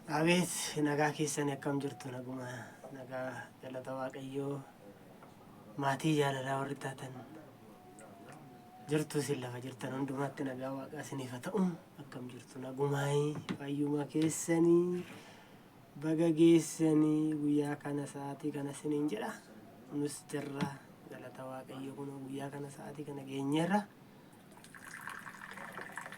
Abeet, nagaa keessanii, akkam jirtu? Naguma, nagaa, galata Waaqayyoo. Maatii jaalalaa warri taatan jirtu, isin lafa jirtan hundumaatti nagaa Waaqaa isiniif haa ta'u. Akkam jirtu? Nagumaayii, fayyuma keessanii? Baga geessanii guyyaa kana sa'aatii kana isiniin jedha. Nus jirra, galata Waaqayyoo. Kunoo guyyaa kana sa'aatii kana geenyeerra.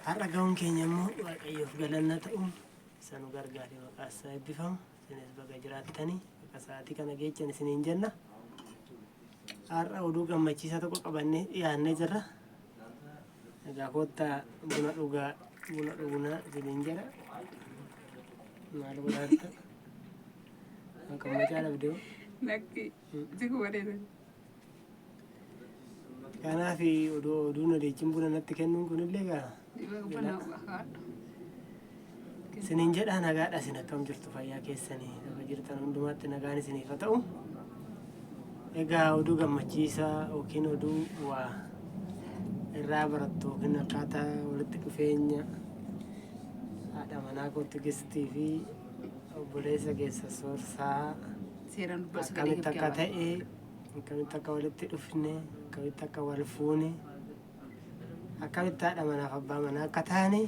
Har'a ga'uun keenya immoo Waaqayyoof galanna ta'u. Isa nu gargaare maqaa isaa eebbifamu. Isinis baga jiraattanii bakka sa'aatii kana geechan isiniin jenna. Har'a oduu gammachiisaa tokko qabannee dhiyaannee jirra. Egaa koottaa buna dhugaa, buna dhugnaa isiniin jedha. Maal godhaarta? Gammachaa dhabdee. Lakki si gubateetan. Kanaaf oduu oduun odeechiin buna natti kennuun kunillee egaa Buna haadha. isiniin jedhaa. Nagaadha, isin akkam jirtu? Fayyaa keessanii? Lafa jirtan hundumaatti nagaan isiniif haa ta'u. Egaa oduu gammachiisaa yookiin oduu waa irraa barattu yookiin akkaataa walitti dhufeenya haadha manaa kootti Gistii fi obboleessa keessa Soorsaa Seeraan dubbatu sagalee. akkamitti akka ta'e, akkamitti akka walitti dhufne, akkamitti akka wal fuune, akkamitti haadha manaaf abbaa manaa akka taane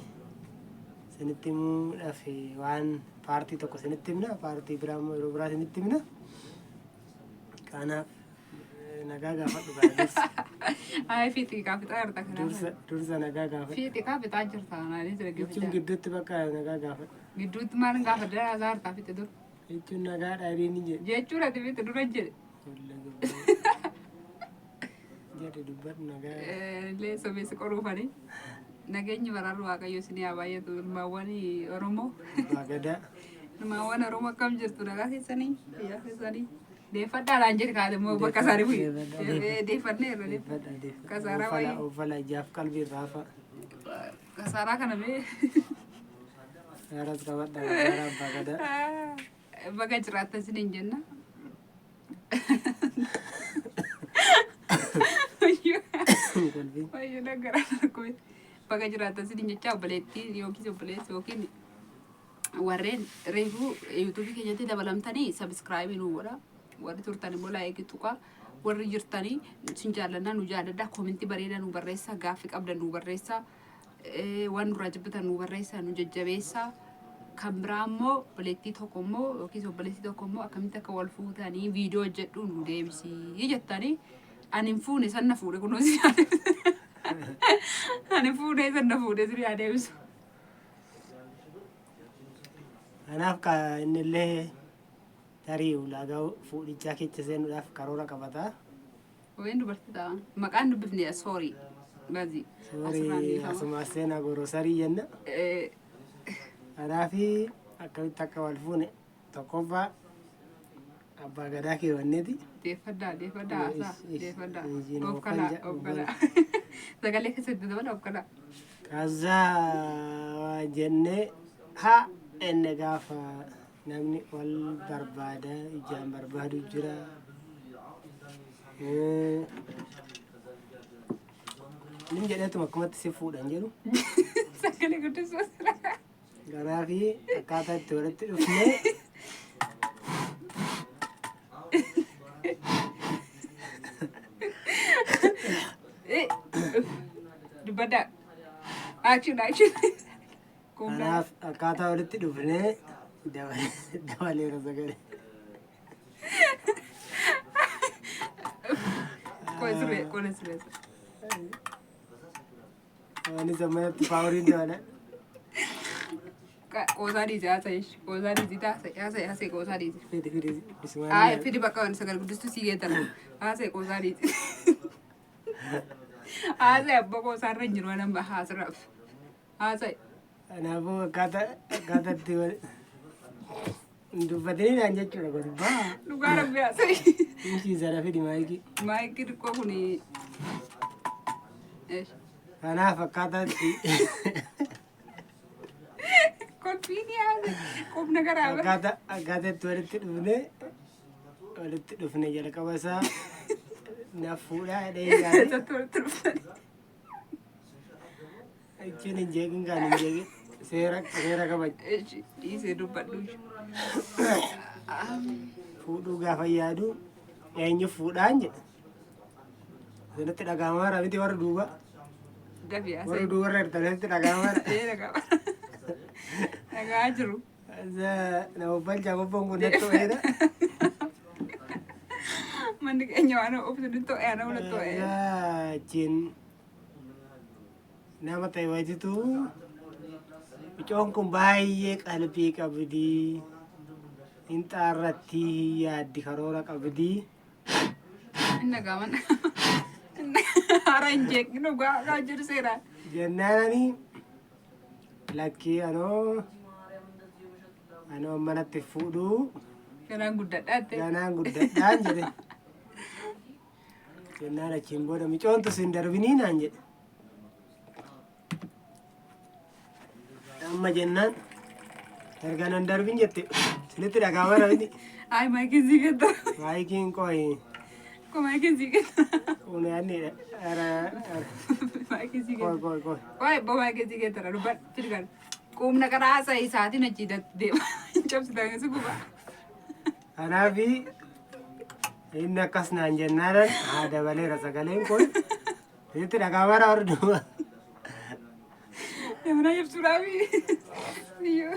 isinitti himuudhaaf waan paartii tokko isinitti himna, paartii biraa immoo yeroo biraa isinitti himna. Kanaaf nagaa gaafadhu gaa dursa. Ay, fiixii kaa fixaa jirta kanaaf. Dursa, dursa nagaa gaafadhu. Fiixii kaa fixaa jirta kanaanis jechuun dhaggeeffachaa. Gidduutti bakka nagaa gaafadhu. Gidduutti maal gaafadha? Haasaa harkaa fixe dur. Jechuun nagaadha inni jedhe. Jechuun ati fixe dura jedhe. Jedhe, dubbadhu nagaa. Illee sobeessi qoruufani. Nageenyi baraarri Waaqayyo isinii haa baay'atu, ilmaawwan Oromoo. Abbaa Gadaa. Ilmaawwan Oromoo, akkam jirtu? Nagaa keessanii? Fayyaa keessanii? Deeffadhaadhaan jedhe kaate immoo bakka isaanii bu'i. Deeffanneerra. Deeffadha, deeffadha. Kasaaraa Uffala wayii. uffala ijaaf qalbii irraa fa'a. Kasaaraa kana mee. Gaaras qabadha, gaara Abbaa Gadaa. Baga jiraattan isiniin jenna. Kolfiin. Wayyoo, nagara dhukkube. Baga jiraattan isiniin jecha, obboleettii yookiin obboleessi yookiin warreen reefuu YouTubeii keenyatti dabalamtanii subscribe nuu godha. Warri turtan immoo like tuqaa. Warri jirtanii sin jaallannaa, nu jaalladha. Commentii bareedaa nu barreessaa. Gaaffii qabdan nu barreessaa. Waan nurraa jibbitan nu barreessaa, nu jajjabeessaa. Kan biraa immoo obboleettii tokko immoo yookiis obboleettii tokko immoo akkamitti akka wal fuutanii viidiyoo hojjedhu nu deebisii jettanii, ani hin fuune, sanna fuudhe, kunoo si ani fuudhee sanna fuudhe si haa deebisu. Kanaaf ka inni illee tarii ulaagaa fuudhichaa keessa seenuudhaaf karoora qabata. Wayeen dubartii ta'a. Maqaan dubbifne, sorry. Bazi. Sorry, asuma seenaa gorosarii jenna. Kanaaf akkamitti akka wal fuune tokkoffaa Abbaa Gadaa keewwanneeti. Deeffadhaa, deeffadhaa, haasaa, deeffadhaa. Of kalaa, of kalaa. Sagalee keessatti dabala, of kalaa. Kazaa jennee haa enne gaafa namni wal barbaada, ijaan barbaadu jira. Nin jedheetuma akkumatti si fuudhan jedhu. Sagalee guddisuu. Kanaaf akkaataa itti walitti dhufnee Dubbadhaa. Action, action. Kanaaf akkaataa walitti dhufnee dabaleera sagalee. Qola siree, qola siree. Waan isa manatti poweriin dabala. Qoosaa dhiisi, haasa'e. Qoosaa dhiisi, haasa'e, haasa'e, haasa'e, qoosaa dhiisi. Fidi, fidi bisumaan. Haaya, fidi, bakka waan sagalee guddistuu sii geettala. Haasa'e, qoosaa dhiisi. Haasa'e, abbaa qoosaa irra hin jiru waan amma haasiraaf. Haasa'e. Kanaafuu akkaataa itti wal hin dubbatiniidhaan jechuudha gurbaa. Dhugaa Rabbi, haasa'e. Inchi zara, fidi maayikii. Maayikii xiqqoo kuni. Kanaaf akkaataa itti Kolfiin yaase qubna garaa bara. Akkaataa itti walitti dhufne jalqaba isaa na fuudhaa jedhee yaade. Isatti walitti dhuftani. Jechuun hin jeeqin, kaan hin jeeqin. Seera seera kabaja. Ishi dhiisee dubbadhu. Fuudhuu gaafa yaadu eenyu fuudhaan jedhe. Isinitti dhaga'amaa miti warra duuba. Dafi Warra haasa'e. duuba irra jirtan isinitti dhaga'amaa. Ee dhagaa. Dhagaa jiru. Nama balchaa qophoon kun natti ta'eedha. Manni keenya waan obsu ni to'e ana wala to'e. Achiin nama ta'e wayitu mucoon kun baay'ee qalbii qabdi. Hin xaarratti yaaddi karoora qabdi. Inni dhagaaman. Hara hin jeeqni dhugaa kaa jiru seeraan. Jennaanani lakkii anoo manatti fuudhuu Ganaan guddadhaatte. ganaan guddadhaan jedhe. Jennaan achiin booda micoontu sin darbinii naan jedhe. Amma jennaan erga nan darbin jette sinitti dhaga'amaa miti. Ay maayikiin sii kenna. Maayikiin qoyi Ko maayikiin sii kenna. unaanni Maayikiin sii qoy kenna. qoy qoy. Waa'ee boo maayikiin sii kenna dubbadhu firgan. Qubna karaa haasa'e isaatiin achi deema. Hin cabsitan si guba. Kanaafi inni akkas naan jennaanan haa dabaleera sagaleen kun sinitti dhaga'amaa warra duuba. Namana ibsuudhaafi. Iyyoo.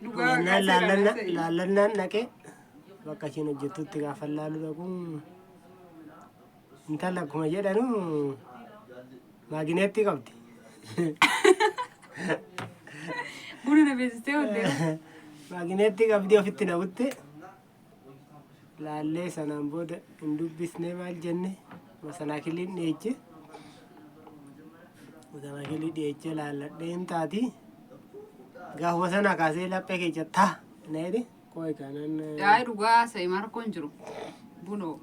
Dhugaa Jennaan seeraan haasa'e. laallannaan dhaqee bakka ishiin hojjettutti gaafa laalu dhaqu intala akkuma jedhanu maagineetti qabdi. Buna na beeksistee ooltee. Maagineetti qabdi ofitti na butte laallee sanaan booda hin dubbisnee maal jenne masanaakiliin dhiyeeche. Masanaakilii dhiyeeche laalladhee hin taati. Gaafuma sana kaasee laphee keessa taa na jedhe qoy kanan. Yaa'ii dhugaa haasa'e maal hin jiru. Bunoo.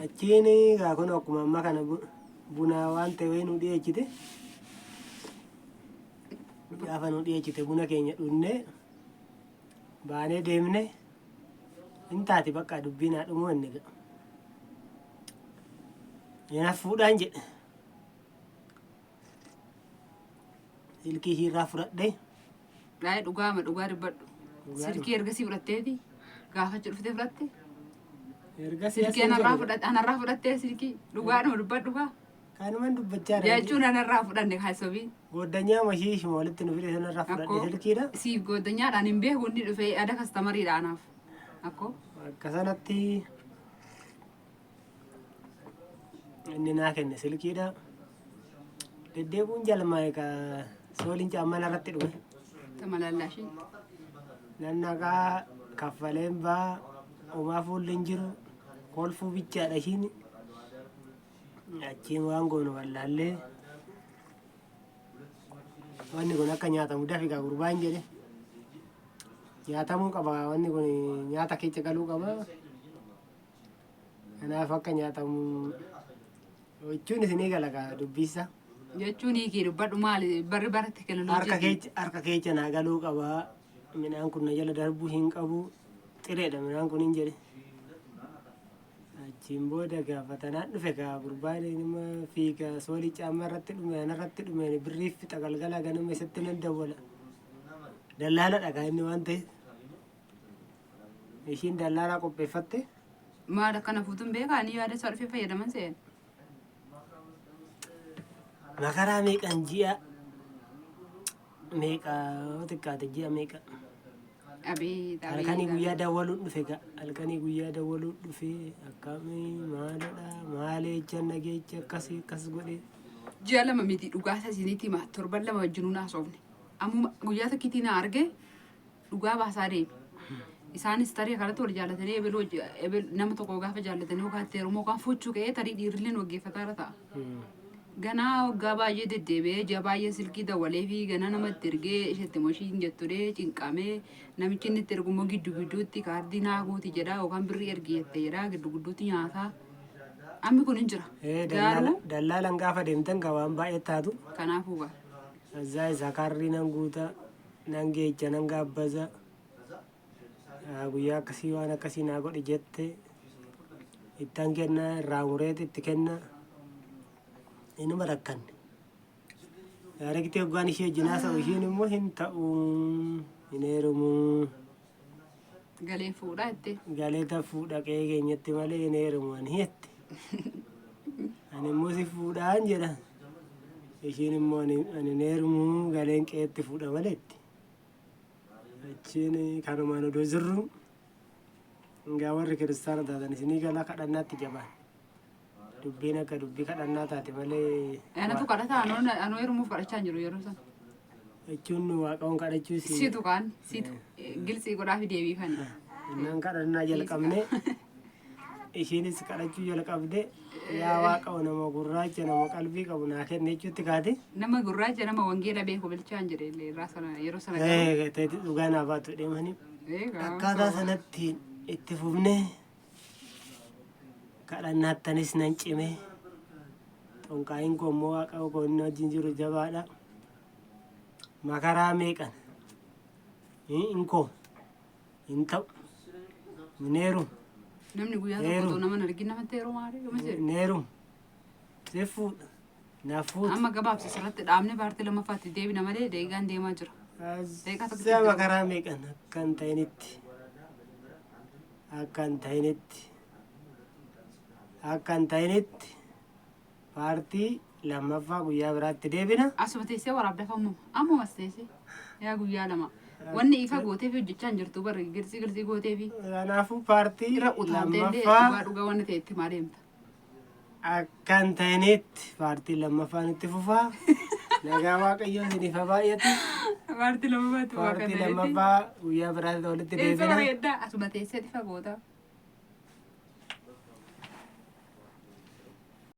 Achiin gaa kun akkuma amma kana buna waan ta'e nu dhiyeechite. Gaafa nu dhiyeechite buna keenya dhunnee baanee deemne hin taati bakka dubbiin haa dhumuu inni ga'a. Ina fuudhaan jedhe. Silkii ishiirraa fudhadhee Yaa'ii dhugaama dhugaa dubbadhu. Dhugaa. Silkii ergasii fudhatteeti. Gaafa achi dhuftee fudhatte. Erga Silkii anarraa fudhatte anarraa fudhattee silkii dhugaadhuma dubbadhu kaa. Kanuman dubbachaa jira. Jechuun anarraa fudhanne kaasobii. Gooddanyaa mashii ishuma walitti nu fide sanarraa fudhadhe Akkoo silkiidha. siif gooddanyaadhaan hin beeku inni dhufee ada kastamariidha anaaf. Akkoo Akka sanatti inni naa kenne silkiidha. Deddeebi'uun jalmaa egaa sooliin caammaa irratti dhume. Tamalallaashii. Nannaqaa kaffaleen baa homaa fuulli hin jiru kolfuu bichaadha ishiin. Achiin waan goonu wallaallee wanni kun akka nyaatamu dafi gaa gurbaan jedhe. Nyaatamuu qaba wanni kun nyaata keessa galuu qaba. Kanaaf akka nyaatamu jechuun isinii gala gaa dubbiisa. Jechuun hiikii dubbadhu maali barri bara teekinooloojii. Harka keessa naa galuu qaba. Midhaan kun na jala darbuu hin qabu. Xireedha midhaan kun hin jedhe. Achiin booda gaafa tanaan dhufe gaa gurbaan nama fiiga soolii caammaa irratti dhume ana irratti dhume birriif fixa galgala ganama isatti nan dawwala. Dallaala dhagaa inni waan ta'eef. Ishiin dallaalaa qopheeffatte. Maal akkana fuutuun beekaa ni yaada isaa dhufee fayyadaman se'en. Makaraa meeqan ji'a meeqa yoo xiqqaate ji'a meeqa. Abeet abeet. Halkanii guyyaa dawwaluun dhufe ga halkanii guyyaa dawwaluun dhufe akkamii maalodha maalee jechan nageecha akkasii akkas godhe. Ji'a 2 miti dhugaa isa isinitti hima torban 2 wajjinuu naasofne. Ammuma guyyaa tokkitti na arge dhugaa baasaa deeme. Isaanis tarii kanatti wal jaallatanii ebelu nama tokko gaafa jaallatanii yookaan itti heerumu yookaan fuuchuu ka'ee tarii dhiirrilleen waggeeffataa irra ta'a. Ganaa waggaa baay'ee deddeebi'ee ji'a baay'ee silkii dawwalee fi ganaa nama itti ergee isheetti immoo ishiin jetturee cinqamee namichi inni itti ergu immoo giddu gidduutti kaardii naa guuti jedha yookaan birrii ergi jette jedha giddu gidduutti nyaataa. Ammi kun hin jira. Garuu Dallaalan gaafa deemtan gaa waan baay'ee taatu. Kanaafuu gaa. Azaa isaa kaarrii nan guuta nan geecha nan gaabbaza guyyaa akkasii waan akkasii naa godhi jette ittan kenna irraa mureet itti kenna inuma rakkanne. Direct hoggaan ishee wajjin haasa'u isheen immoo hin ta'u, hin heerumu. Galee fuudhaa jettee. Galeeta fuudha qe'ee keenyatti malee hin heerumu ani jette. Ani immoo si fuudhaan jedha. Ishiin immoo ani hin heerumu, galeen qe'eetti fuudha malee jetti. Achiin kanumaan odoo jirru egaa warri kiristaana taatan isinii galaa kadhannaatti jabaan. Dubbiin akka dubbii kadhannaa taate malee. Anatu kadhata, anoo heerumuuf kadhachaa hin jiru yeroo sana. Jechuun waaqaawwan kadhachuu si. Situ kaan situ gilsii godhaa fi deebiifani. Innaan kadhannaa jalqabne, ishiinis kadhachuu jalqabde, yaa waaqa, nama gurraacha nama qalbii qabu naa kenne jechuutti kaate. Nama gurraacha nama wangeela beeku bilchaan jedhe illee irraa sana yeroo sana garuu. Ta'etti dhugaa naa baatu deemanii. Egaa Akkaataa sanatti itti fufnee kadhannaattanis nan cime. Xonqaayin koo immoo waaqa koo inni wajjin jiru jabaadha. Makaraa meeqan hin koo hin ta'u, hin heerumu. Namni guyyaa tokko Heerumu. otoo nama hin argin namatti heeruma maali? Yooma jedhu. Hin heerumu. Si fuudha. Na fuuta. Amma gabaabsi sirratti dhaabne paartii lammaffaatti deebina malee daqiiqaan deemaa jira. Daqiiqaa tokko Si'a makaraa meeqan akka hin ta'initti, akka hin ta'initti, akka hin ta'initti paartii lammaffaa guyyaa biraatti deebina. Asuma teessee waraabdaaf ammuma. Ammuma as teessee. Yaa guyyaa 2. Wanni ifa gootee fi hojjechaa hin jirtu barri gilsii gilsii gootee fi Kanaafuu paartii irra utaaltee illee lammaffaa dhugaa dhugaa wanni ta'e itti maa deemta. Akka hin ta'initti paartii lammaffaan itti fufaa. Nagaa Waaqayyoo isiniif haa baay'atu. Paartii lammaffaatti waa Paartii kan ta'etti. lammaffaa guyyaa biraatti walitti Eessa deebina. bareeddaa asuma teessee ifa goota.